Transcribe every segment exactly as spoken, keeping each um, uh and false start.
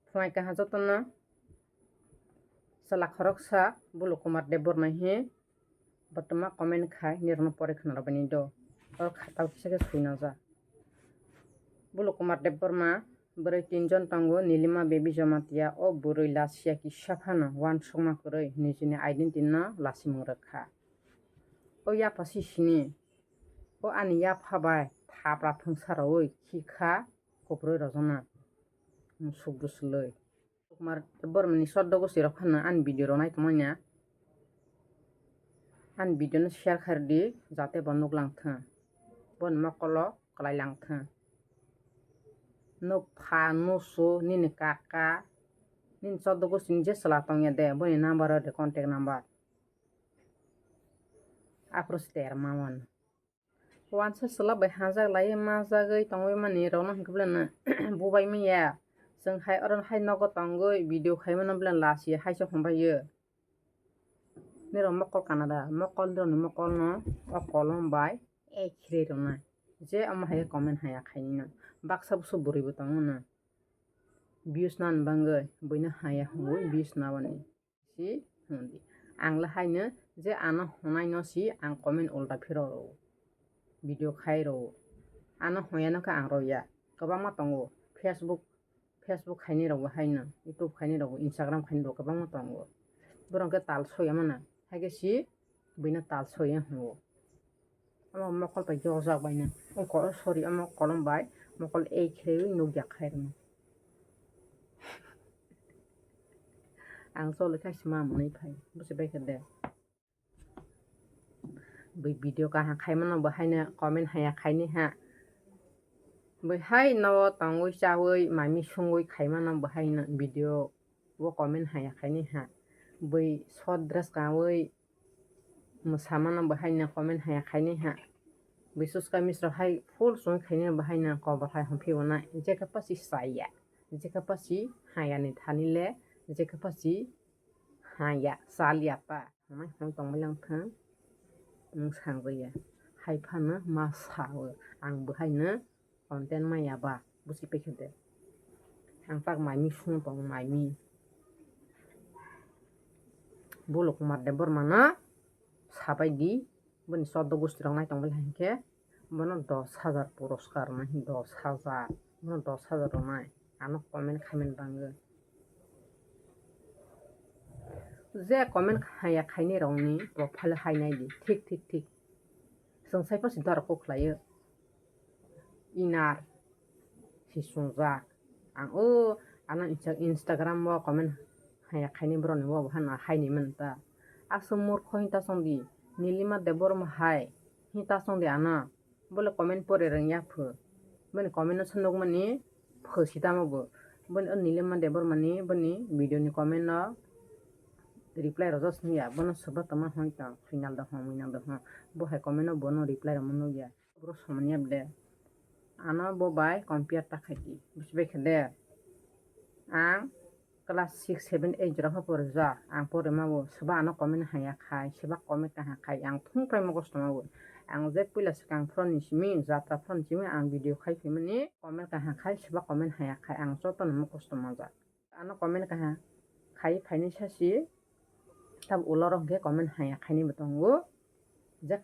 Khwlai kaha jotono chwla khoroksa Bulu Kumar Debbarma hi botoma comment khai nirokno pore khna rwbaini do. Oro khatao kisa khe sui najak. Bulu Kumar Debbarma bwrwi tinjon tongo, Nilima Baby Jamatia. O bwrwi lachia kisa phano uansukma kwrwi nijini identity no lachimung rwkha. O yapha sisini, o ani yapha bai thapra thwngsa rwui khikha kuprwi rojona musuk bwswlwi. Kumar Bormani soddo gosi rok phano ani video rok nai tongmani, ani video no share khai rwdi, jate bo nuk lang thung, boni mokolo kwlai lang thung. Nuk pha, nusu, nini kaka, nini soddo gosi ni je chwla tongya de, boni number rwdi, contact number. Aphuru se ter ma wan. Wansa chwla bai hajak lai majagwi tongwi mani rokno hwnkhe belai no bubai manya. Chwng hai oro hai nogo tongwi video khai mano belai lachi hai se hombai yo. Nirok mokol kana da, mokol nirokni mokolno o kolom bai ei khirwi rwnai. Je omo hai comment haya khainino. Baksa busu bwrwi bo tongo no. Views nani bangwi buino haya hwnwi views nabani. Si hwnwi. Ang le haino je ano hwnai no si ang comment ulta phiro rwo. Video khai rwo. Ano hwnya no khe ang rwya. Kwbangma tongo. Facebook, Facebook khainai rok bo haino, YouTube khainai rok bo, Instagram khainai rok kwbangma tongo. Borok khe tal soya mano. Hai khe si buino tal soya hwnwo. Omo mokol bai jokjak bai no. Oi ko-, sorry, omo kolom bai mokol ei khe nukya khai rwma. Ang choli khai sima mwnwi phai. Busi bai khe de. Bui video kaham khai mano bo haino comment haya khaini ha. Bui hai no tongwi chawi mami sungwi khai mano bo haino video o comment haya khaini ha. Bui short dress kanwi mwsa mano bo haino comment haya khaini ha. Bui suska misro hai full sung khaini bo haino kobor hai hwnphi bo na jekha pasi saya. Jekha pasi haya ni thani le jekha pasi haya salya ta. Hwnwi hwnwi tongmani wngthang, wng sangrwya. Hai phano ma sao, ang bo haino content maya ba, busi paikha de. Ang tak maimi sung tong maimi. Bulu Kumar Debbarma no sabai di, boni soddo gosti rok nai tong bwlai hinkhe. Bono dos hajar puraskar rwnai, dos hajar. Bono dos hajar rwnai. Ano comment khaimani bangwi. Je comment haya khainai rokni profile hai nai di. Thik, thik, thik. Chwng sai pasi dara kok khlaio. Inar. Si sungjak. Ang o ano Insta-, Instagram o comment haya khaini borokni bo hano haini manta. Aswk murkho hinta song di. Nilima Debbarma hai. Hinta song di ano. Bole comment pore rwng ya pho. Boni comment no se nukmani pho sitamo bo. Boni o Nilima Debbarmani boni video ni comment no reply rwjak song ya. Bono swbak tongma hwn tong. Swinal da hwn, mwinal da hwn. Bo hai comment no bono reply rwma nukya. Boro somani ya bole. Ano bo bai compare ta khai di. Bujibai khe de. Ang class six, seven, eight jora khe porijak. Ang porima bo. Soba ano comment haya khai. Soba comment kaha khai. Ang thung prai mukhostomao. Ang je puila swkang phoroni simi, jatra phoroni simi ang video khai phaimani. Comment kaha khai. Soba comment haya khai. Ang jotono mukhostomajak. Ano comment kaha khai phaini sasi. Tab ulo rok hwnkhe comment haya khaini bo tongo. Je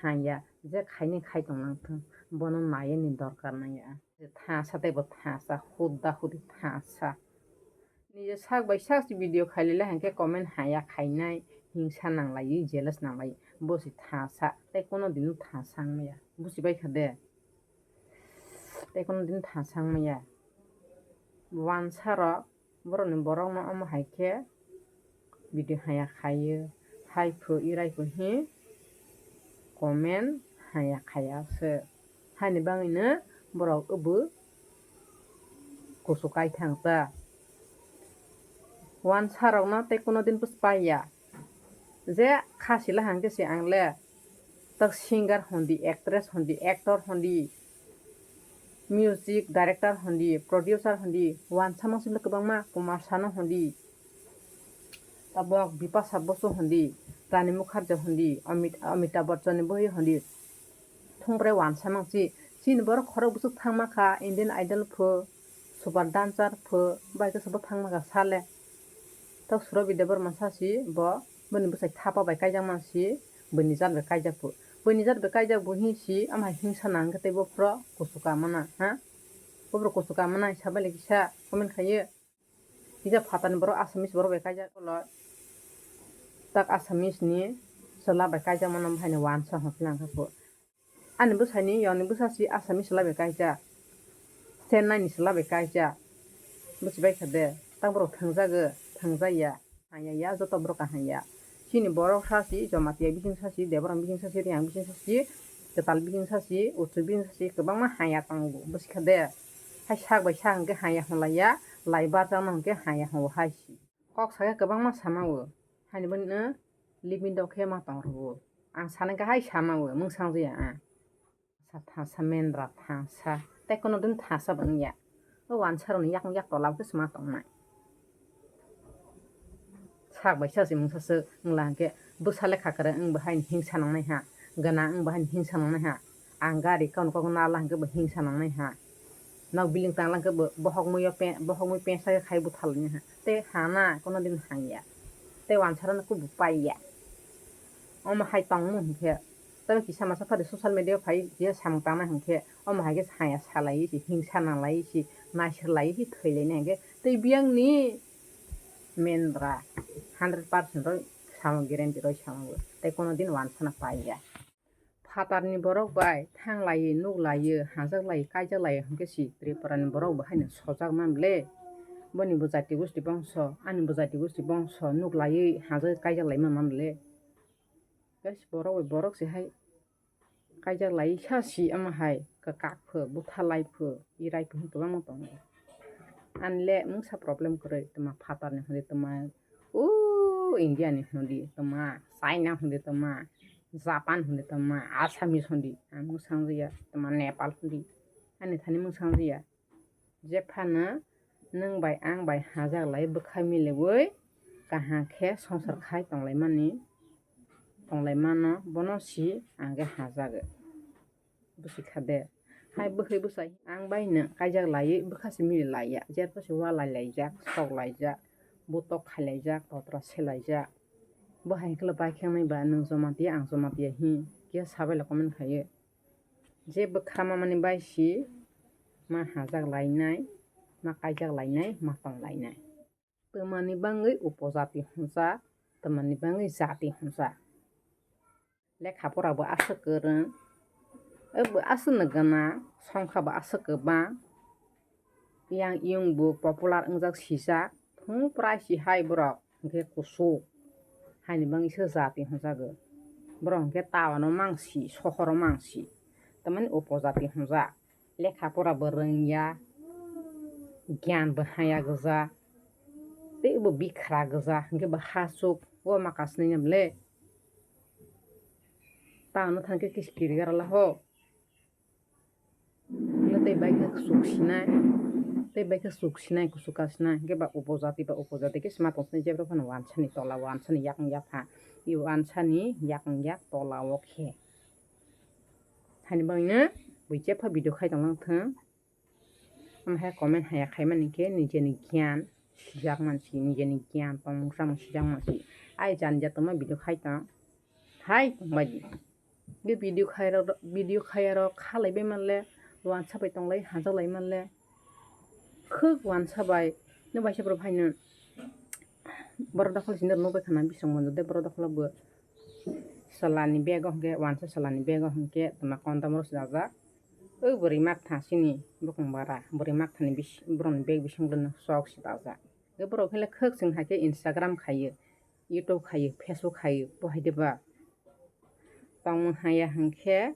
haya, je khaini khai tong nang thung, bono nayani dorkar nangya. Thasa tei bo thasa, huda hudi thasa. Nije sak bai sak si video khailele hwnkhe comment haya khainai, hingsa nanglai, jealous nanglai, bo si thasa, tei kono din thasa wngmaya. Bujibai kha de? Tei kono din thasa wngmaya. Wansa rok, borokni borokno omo hai khe video haya khaio, hai phu irai phu hi comment haya khaya se. Haini bangwino borok obo kusu kai thang ta. Wansa rokno tei kono din pus paiya. Je kha sila hang khe se ang le tak singer hondi, actress hondi, actor hondi, music director hondi, producer hondi, wansa mangsi le kwbangma Kumar Sanu hondi, tabok Bipasha Basu hondi, Rani Mukherjee hondi, Amit-, Amitabh Bachchan ni bwrwi hondi, thungprai wansa mangsi. Chini borok khorok bwswk thangma kha Indian Idol pho, Super dancer pho bai khe sobo thangma kha sale. Tok Surobi Debbarma sa si bo, bini bwsai thapa bai kaijak man si, bini jat bai kaijak pho. Bini jat bai kaijak bo hin si, ama hai hingsa nang khe tei bo phro kusu ka mana, ha? Bo phro kusu ka mana, sabai le kisa comment khaiyo. Kisa phatarni borok Assamese borok bai kaijak koloi. Tak Assamese ni chwla bai kaijak mano, bo haino wansa hwn khe nang kha pho. Ani bwsani, yoni bwsa si Assamese chwla bai kaijak. Chennai ni chwla bai kaijak. Bwsai bai kha de, tak borok thangjago, thangjakya, hamya ya, joto borok kaham ya. Chini borok sa si, Jamatia bising sa si, Debbarma bising sa si, Reang bising sa si, Kwtal bising sa si, Utsu bising sa si, kwbangma hamya tongo, bwsai kha de. Hai sak bai sak hwn khe hamya hwn lai ya, lai barjak no hwn khe hamya hwn o hai si. Kok sa khe kwbangma sama o, haini boni no limit o khe ma tong rw o. Ang sanai khe hai sama o, mungsang jaya ang. Sa thangsa mendra thangsa, tei kono din thangsa bo wngya. O wansa rokni yakung yak tola o khe sma tongnai. Sak bai sak se mungsa swk wngla hwnkhe bwsa lekha kwrwng wng bo haini hingsa nangnai ha, gana wng bo haini hingsa nangnai ha, ang gari kaun kok nala hwnkhe bo hingsa nangnai ha, nok building tangla hwnkhe bo bohok muiyo pe-, bohok mui pensa khe khai butha lainai ha, tei hana kono din hangya, tei wansa rokno kubui paiya. Omo hai tongmung hwnkhe, tei kisa masa phari social media phai je samung tangnai hwnkhe, omo hai khe haya salai si, hingsa nalai si, naisir lai si, thwi lainai hwnkhe, tei biyang ni mendra hundred percent roi samung guarantee roi samung bo, tei kono din wansana paiya. Phatar ni borok bai thang lai, nuk lai, hajak lai, kaijak lai hwnkhe si Tripura ni borok bo haino sojak man le. Boni bo jati gosti bongso, ani bo jati gosti bongso, nuk lai, hajak kaijak lai man man le. Guys, borok bai borok se hai kaijak lai sa si, omo hai kwkak pho, butha lai pho, irai pho, kwbangma tongo. Ani le mungsa problem kwrwi, twma phatar ni hwnwi, twma o India ni hwnwi, twma China hwnwi, twma Japan hwnwi, twma Assamese hwnwi, ang mungsa wngya, twma Nepal hwnwi, ani thani mungsa wngya. Jephano nwng bai ang bai hajak lai bwkha miliwi kaham khe songsar khai tonglaimani, tonglaimano, bono si ang khe hajago. Bwswi kha de. Hai bwkhwi bwsai ang bai no kaijak laiwi bwkha se mili laiya. Jerbo se walai laijak, sok laijak, butok khai laijak, totra se laijak. Bo hai khe bai khe wngnai ba nwng Jamatia, ang Jamatia hi khe sabai le comment khaiwi. Je bwkha mamani bai si ma hajak lainai, ma kaijak lainai, ma tong lainai. Twmani bangwi upojati hwnjak, twmani bangwi jati hwnjak. Lekha pora bo aswk kwrwng, bo aswk no gana, songkha bo aswk kwbang, yang yung bo popular wngjak sijak, thung prai si hai borok hwnkhe kuchuk, haini bangwi se jati hwnjago. Borok hwnkhe town o mang si, sohor o mang si, tamani upojati hwnjak. Lekha pora bo rwngya, gyan bo haya gwja, tei bo bikhra gwja, hwnkhe bo hachuk, o ma kasnai nam le. Town o thangkhe kis kiri gara la ho. Hwnkhe tei bai khe kuchuk sinai, tei bai khe kuchuk sinai, kuchuk ka sinai, hwnkhe ba upojati ba upojati khe sma tong sinai, jebra phano wansani tola, wansani yakung yapha, i wansani yakung yak tola o khe. Haini bagwino bui jepha video khai tonglang thung. Omo hai comment haya khaimani khe nijeni gyan sijak mansi, nijeni gyan tongmung samung sijak mansi. Ai jani ja tongma video khai tong. Hai tongbaidi. Ge video khairok, video khaiyarok khalaibai manle, wansa bai tonglai, hajaklai manle. Khuk wansa bai, no baisa borok haino. Borok dokhol sini nukbai khana bising monjo de borok dokhol bo. Salani bego hwnkhe, wansa salani bego hwnkhe, tama konda moro swnamjak. O bwrwi maktha sini bokong bara, bwrwi makthani bis-, borokni bag bisingo sok swnamjak. Hwnkhe borok hwnle khwk chwng hai khe Instagram khaio, YouTube khaio, Facebook khaio, bo hai de ba. Tongmung haya hwnkhe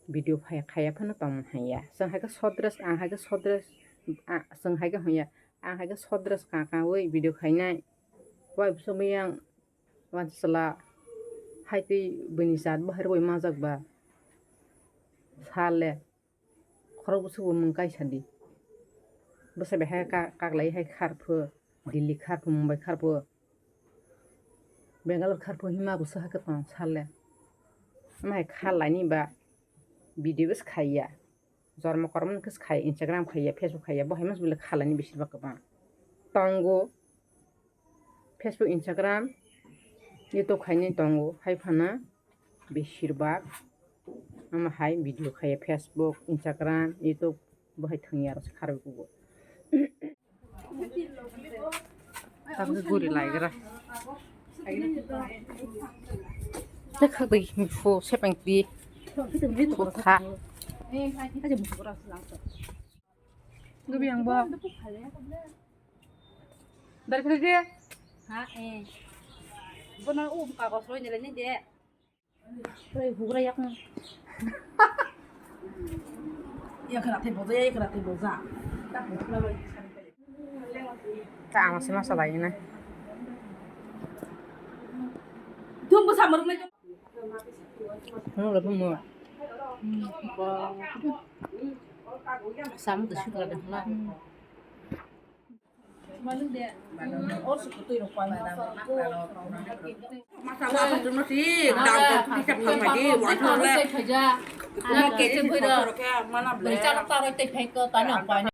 video phai-, khaiya phano tongmung haya. Chwng hai khe short dress, ang hai khe short dress, a, chwng hai khe hwnya, ang hai khe short dress ka kaui video khainai. Wai bwswk yang Wansa chwla hai twi buini jat bo hai rwui majak ba. Sal le khorok bwswk bo mung kaisa di. Bwsai bai hai ka-, kaklai hai khar pho, Delhi khar pho, Mumbai khar pho, Bangalore khar pho, hima bwswk hai khe tong sal le. Omo hai kha laini ba video bwswk khaiya. Jormo kormo khe khai, Instagram khaiya, Facebook khaiya, bo hai masa bole khalani besibak kwbang. Tongo Facebook, Instagram, YouTube khainai tongo, hai phano besibak ama hai video khaiya, Facebook, Instagram, YouTube bo hai thwngya rok se kharwi kugo. Tabuk guri laigra. Tei khagwi phu sepeng ti. Phu kha. Gubi ang bo. Dar khali de. Ha, eh. Bono um kagos roi nilai ni de. Tei hugra yak. Yak khara thai boja, yak khara thai boja. Ta ang se masa lai na. Thum bo samar nai. Ano le bumo. Sam de sukla de na.